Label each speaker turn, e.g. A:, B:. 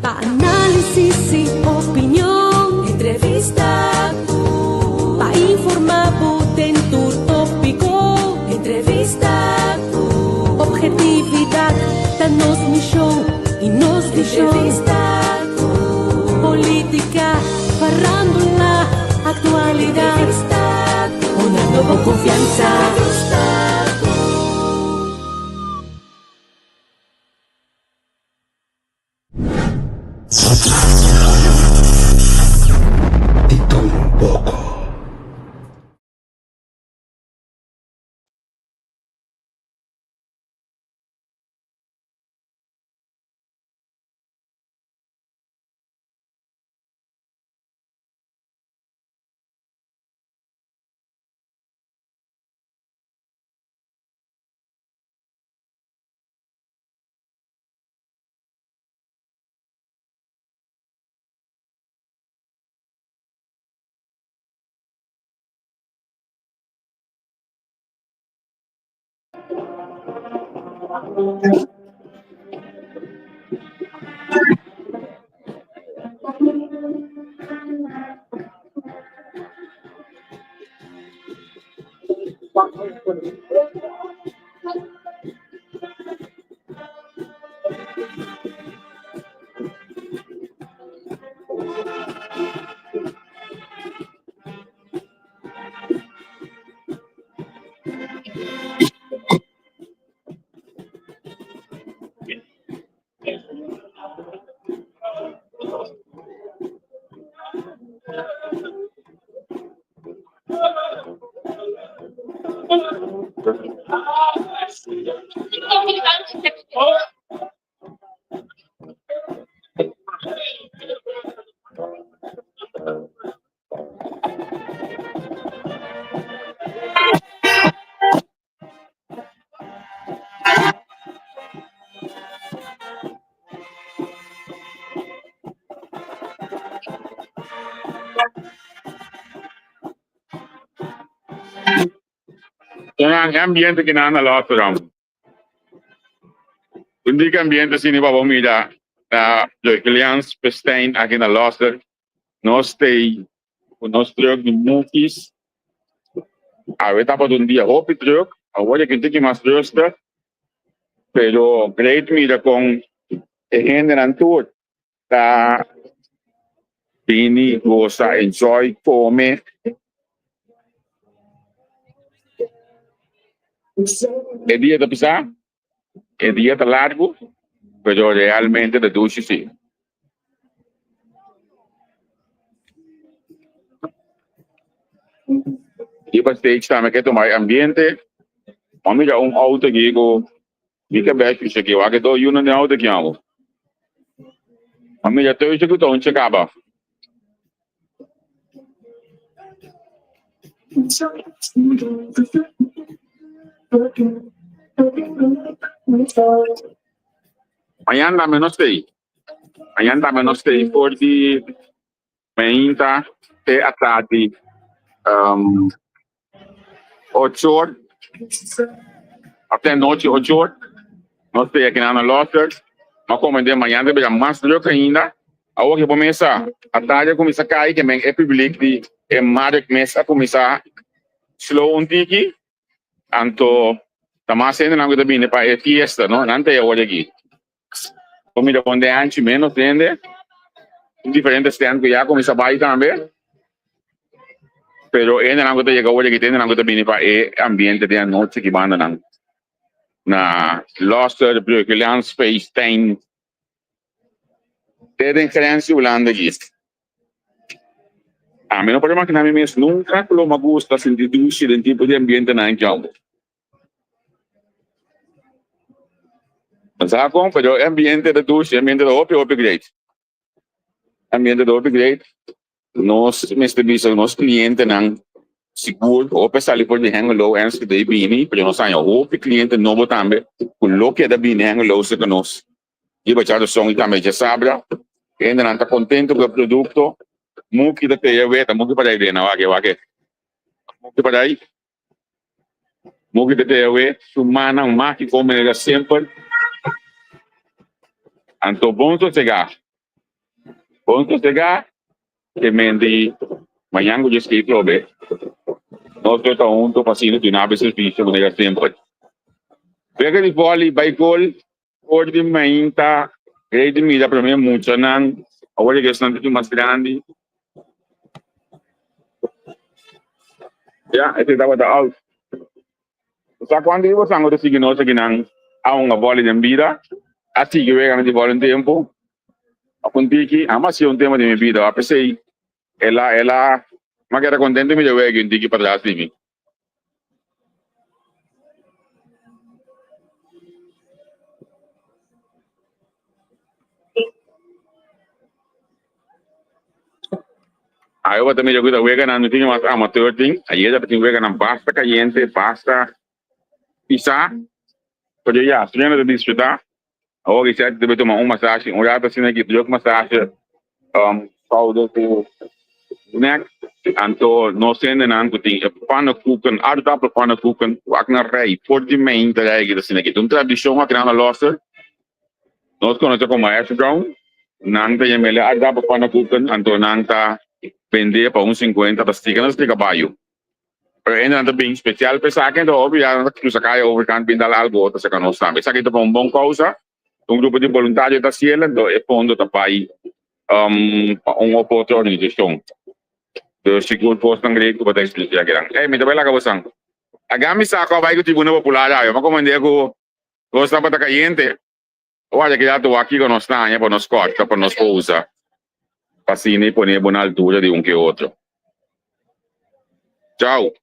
A: Pa análisis i opinion. Entrevista ku. Pa informá bo den tur tópiko. Entrevista ku. Objetividat ta nos mishon i nos vishon. Entrevista ku. Polítika, farándula, aktualidat. Entrevista ku. Honrando bo konfiansa. Entrevista ku.
B: Di tur un poko.
C: Un ambiente ki nan na Lotteram. Un dik ambiente asina pa bo mira na Jeuclians Pestijn aki na Loster. Nos tei ku nos truck di Mukis. Awe tabata un dia hopi truck, awor aki un tiki mas rustig, pero great mira kon e hendenan tur ta bini gosa, enjoy, kome. E dia ta pisa, e dia ta largu, pero realmente ta dushi si. Riba stage tambe ke tuma e ambiente. Bo a mira un auto aki ku mi ke bèsh bisa aki wak e dos yunan den auto aki amo. Bo a mira thuis ku ta un chekaba. Mañana tambe nos stay. Mañana tambe nos stay for di mainta te atardi ocho or of te anochi ocho or. Nos stay aki na Loster. Nos komende mañana ta bira mas druk ainda. Awor ke bo mesa atardi a kuminsá kai ke men e publik di e markt mes a kuminsá slow un tiki. Anto ta mas hendenan ku ta bini pa e fiesta no. Nan ta e awor aki. Bo mira bon den anchi menos hende. Tin diferente stand ku ya kuminsá bai tambe. Pero e hendenan ku ta yega awor aki ta hendenan ku ta bini pa e ambiente den anochi aki bandanan na Loster, Breukeland, Speystijn. Te den grens di Hulanda aki. Ami no por imaginá mi mes nunka ku lo mi a gusta sinti dushi den tipo di ambientenan aki amo. Sa kon? Pero e ambiente ta dushi, e ambiente ta hopi hopi great. E ambiente ta hopi great. Nos mester bisa ku nos klientenan sigur hopi a sali for di Hengelo, Enschede bini, pero nos haña hopi kliente nobo tambe ku lo keda bini Hengelo serka nos. Riba djaduson i tambe djasabra. Hendenan ta kontento ku e produkto. Muki ta teya weta, muki parai den, wak e, wak e. Muki parai. Muki ta teya we, su mannan mágiko manera semper. Anto bon sosegá. Bon sosegá, ke men di mañan ku dje skei trobe, nos lo ta hunto pa asina duna bo e servisio manera semper. Wega di vòli bai gol for di mainta rei di mira prome muchanan, awor e esnan ta mas grandi. Ya, esei tabata out. Sa cuanto di bosan cu ta sigui nos akinan a hunga vòli den bida, a sigui weganan di vòli un tempu, of un tiki? Amo a siña un tema den mi bida, p'esei el a el a mi a keda contento mi ta wega un tiki patras di mi. Ayo bo ta mira ku ta weganan no tin mas amateur tin. Ayer tabatin weganan basta kayente, basta pisá. Pero ya, su hende ta disfrutá. Awor ki sèt debe tuma un masashi, un rato asina ki druk masashi skouder ku nek. Anto nos hendenan ku tin e pannenkoeken, aardappel pannenkoeken, wak nan rei for di meinta rei ki ta asina ki. Ta un tradishon aki nan na Lòster. Nos conoce como hash brown, nan ta yam'e aardappel pannenkoeken, anto nan ta bende pa un 50 ta stica nan stica bayo. Pero hende nan ta bin special pa esaki, anto hopi ya nan ta cruza caya overkant bin dal algo ta saca nos tambe. Esaki ta pa un bon causa, un grupo di boluntario ta haciel, anto e fondo ta bay pa un of otro organisacion. Dus sigur cosnan great cu bo ta experiencia akinan. Ey, mi ta bay laga bosan. Agan mi sa cu a bay cu Tribuna Popular awe, mi a comende cu Nos tabata kayente. Wak ki datu wak kiko nos ta haña pa nos kòrta, pa nos por usa pa asina i pone bo na altura di un ke otro. Chau!